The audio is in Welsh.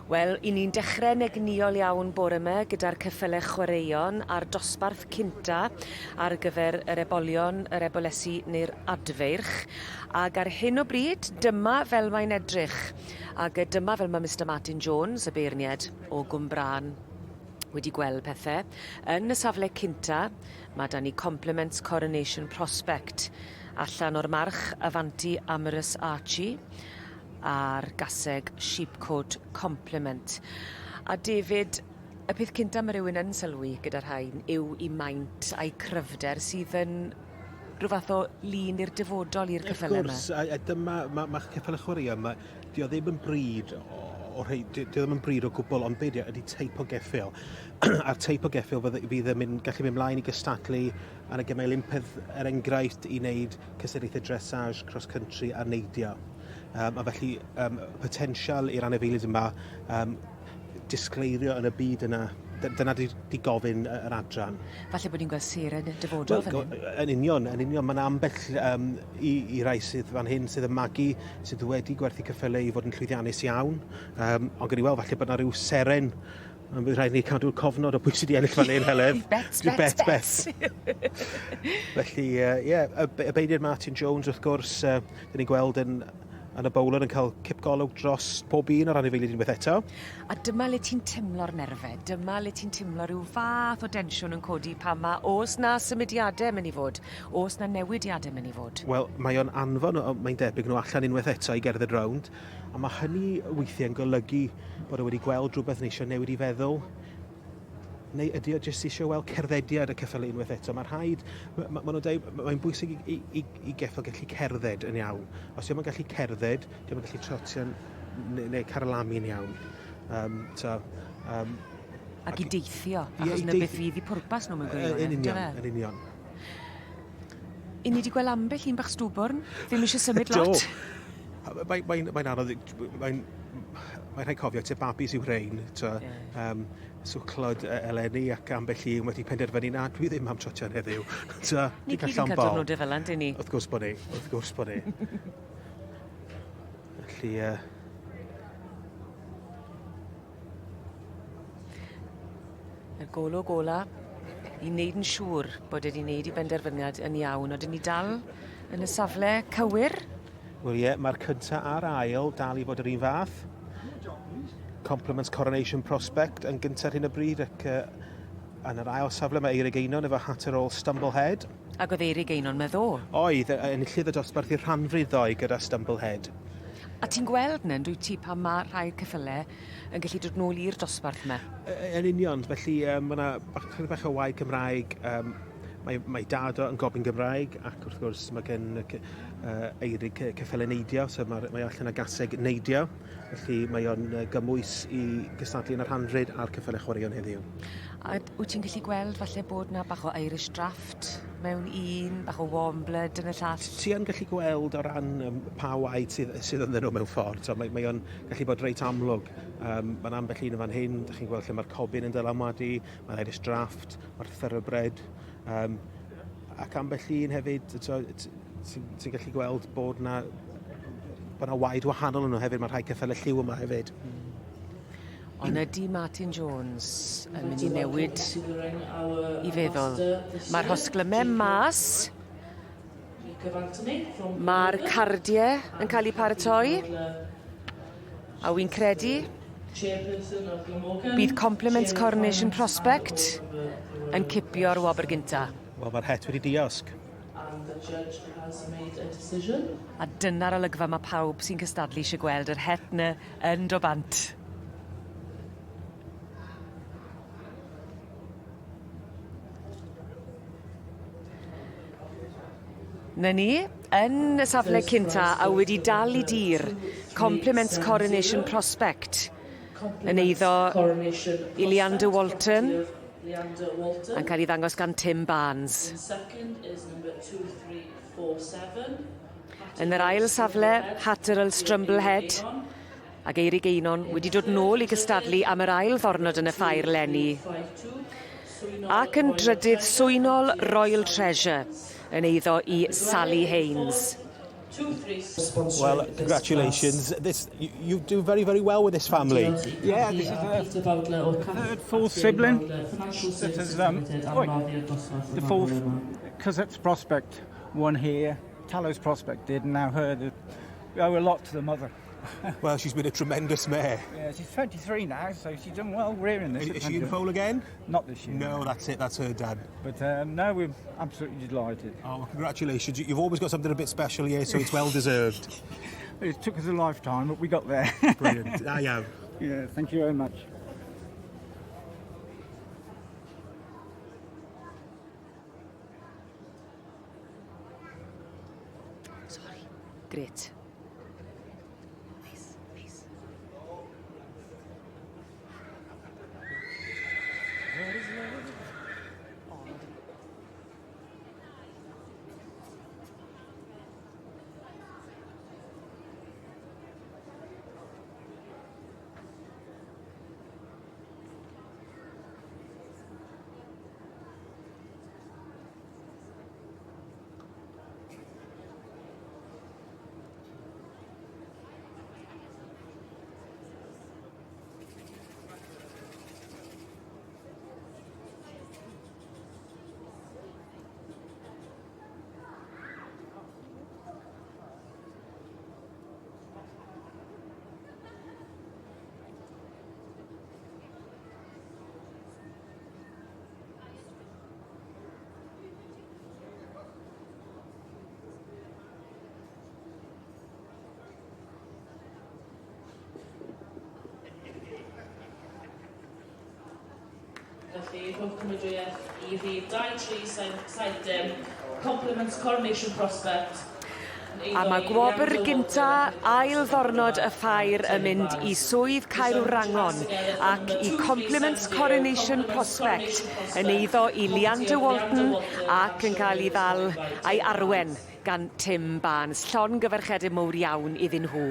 Wel, 'yn ni'n dechre'n egnïol iawn bore 'my gyda'r ceffyle chwaraeon a'r dosbarth cynta ar gyfer yr ebolion, yr ebolesi neu'r adfeirch ag ar hyn o bryd dyma fel mae'n edrych ag yy dyma fel ma' Mistar Martin Jones, y beirnied o Gwmbrân wedi gweld pethe. Yn y safle cynta ma' 'da ni Compliments Coronation Prospect allan o'r march Avanti Amorous Archie a'r gaseg Sheepcote Compliment. A David, y peth cynta ma' rywun yn sylwi gyda rhain yw 'u maint a'u cryfder sydd yn rhyw fath o lun i'r dyfodol i'r ceffyle 'ma. Wrth gwrs, a, a dyma, mae ma ceffyle chwaraeon, ma, di o ddim yn bryd o, o rhei, di, di o ddim yn bryd o gwbl, ond be di o, ydy teip o geffyl. A'r teip o geffyl fydd, fydd yn mynd, gallu mynd mlaen i gystadlu ar y Gemau Olympaidd, er enghraifft, i wneud cystadlaethau dressage, cross country a neidio. Um, a felly um, potensial i'r anifeiliaid yma um, disgleirio yn y byd yna. Dyna di, di gofyn yr adran. Falle bod ni'n gweld seren y dyfodol well, fan hyn. Yn union, yn union. Mae'n ambell um, i, i rai sydd fan hyn sydd yn magu, sydd wedi gwerthu cyffyle i fod yn llwyddiannus iawn. Um, ond gan i weld falle bod yna rhyw seren Ond bydd rhaid ni cadw'r cofnod o pwy sydd wedi ennill fan hyn, Heledd. Bets, bets, bets. Felly, ie, uh, yeah, y, y beirniad Martin Jones, wrth gwrs, uh, dyn ni'n gweld yn, yn y bowler yn cael cip golwg dros pob un o'r anifeiliaid unwaith eto. A dyma le ti'n timlo'r nerfe, dyma le ti'n timlo rhyw fath o densiwn yn codi pan ma' o's 'na symudiade myn' i fod, o's 'na newidiade myn' i fod. Wel, mae o'n anfon, mae'n debyg, nhw allan unwaith eto i gerdded rownd. A mae hynny weithiau'n golygu bod o wedi gweld rhywbeth neu eisiau newid i feddwl. Neu ydy o jyst eisiau weld cerddediad y ceffylau unwaith eto. Mae rhaid, ma, ma nhw'n dweud, mae'n bwysig i, i, i, i geffyl gallu cerdded yn iawn. Os yw'n gallu cerdded, dio'm yn gallu trotio neu, neu carlamu'n iawn. Um, so, um, ac i deithio, achos yeah, 'na beth fydd 'u pwrpas nhw mewn gwirionedd. Yn union, yn union. I ni 'di gweld ambell un bach stwbwrn, ddim eisiau symud lot. Do. Mae'n mae, mae anodd, mae'n mae rhaid cofio, te babis yw rhain, to, yeah. um, swclod eleni ac ambell un wedi penderfynu na, dwi ddim am trotian heddiw. To, ni gyd yn cael diwrnodau fel yna, ni? Wrth gwrs bod ni, wrth gwrs bod ni. Felly, uh, Y golwg ola i wneud yn siŵr bod e 'di wneud 'i benderfyniad yn iawn. Odyn ni dal yn y safle cywir? Wel ie, mae'r cynta a'r ail dal i fod yr un fath. Compliments Coronation Prospect yn gyntaf ar hyn o bryd ac uh, yn yr ail safle mae Eirig Einon efo hat ar ôl Stumblehead. Ac oedd Eirig Einon 'ma ddo? Oedd, enillydd y dosbarth i'r rhanfryd ddoe gyda Stumblehead. A ti'n gweld 'ny yndwyt ti pan ma' rhai ceffyle yn gallu dod nôl i'r dosbarth 'ma. Yn union, felly um, mae yna bach, bach o waed Cymraeg, um, mae, mae dad o yn gobin Gymraeg ac wrth gwrs mae gen uh, Eirig ceffylau neidio, so mae, mae allan o gaseg neidio, felly mae o'n gymwys i gystadlu yn yr handred a'r ceffylau chwaraeon heddiw. A wyt ti'n gallu gweld falle bod 'na bach o Irish Draught mewn un, bach o warm blood yn y llall? Ti yn gallu gweld o ran um, pa waed sydd, sydd ynddyn nhw mewn ffordd. So mae, mae o'n gallu bod reit amlwg. Um, mae'n ambell un yn fan hyn, dych chi'n gweld lle mae'r cobyn yn dylanwadu, mae'r Irish Draught, mae'r Thoroughbred, um, ac ambell un hefyd, ti'n ti gallu gweld bod na, bod na waed wahanol yn nhw hefyd, mae rhai ceffylau lliw yma hefyd. Mm. Ond ydy Martin Jones yn mynd i newid 'i feddwl? Ma'r rhosglymau mas. Ma'r cardie yn cael eu paratoi. A wi'n credu bydd Compliments Coronation Prospect yn cipio'r wobr gynta. Wel, mae'r het wedi diosg. A dyna'r olygfa ma' pawb sy'n cystadlu isie gweld, yr het 'ny yn do bant. 'Na ni, yn y safle cynta a wedi dal i dir, Compliments Coronation Prospect yn eiddo i Leander Walton a'n cael ei ddangos gan Tim Barnes. Yn yr ail safle, Hatteral Strumblehead ac Eirig Einon wedi dod nôl i gystadlu am yr ail ddornod yn y ffair 'leni. Ac yn drydydd, Swynol Royal Treasure yn eiddo i Sally Haynes. Well, congratulations. This you, you do very, very well with this family. Yeah, this is the third, fourth sibling. That is oi, the fourth, Cosette's Prospect won here, Tallow's Prospect did, and now her. We owe a lot to the mother. Well, she's been a tremendous mare. Yeah, she's 23 now, so she's done well rearing this. Is, at is she in 23. foal again? Not this year. No, that's it. That's her done. But no, we're absolutely delighted. Oh, well, congratulations. You've always got something a bit special here, so it's well deserved. It took us a lifetime, but we got there. Brilliant. I am. Yeah, thank you very much. Sorry. Great. Nice, nice. Felly, rhowch cymrydwyaeth i rhif 2370, Compliments Coronation Prospect. A mae gwobr gynta ail ddornod y ffair yn mynd i swydd Caerwrangon ac i Compliments Coronation Prospect yn eiddo i Leander Walton ac yn cael ei ddal a'i arwen gan Tim Barnes. Llongyfarchiade mowr iawn iddyn nhw.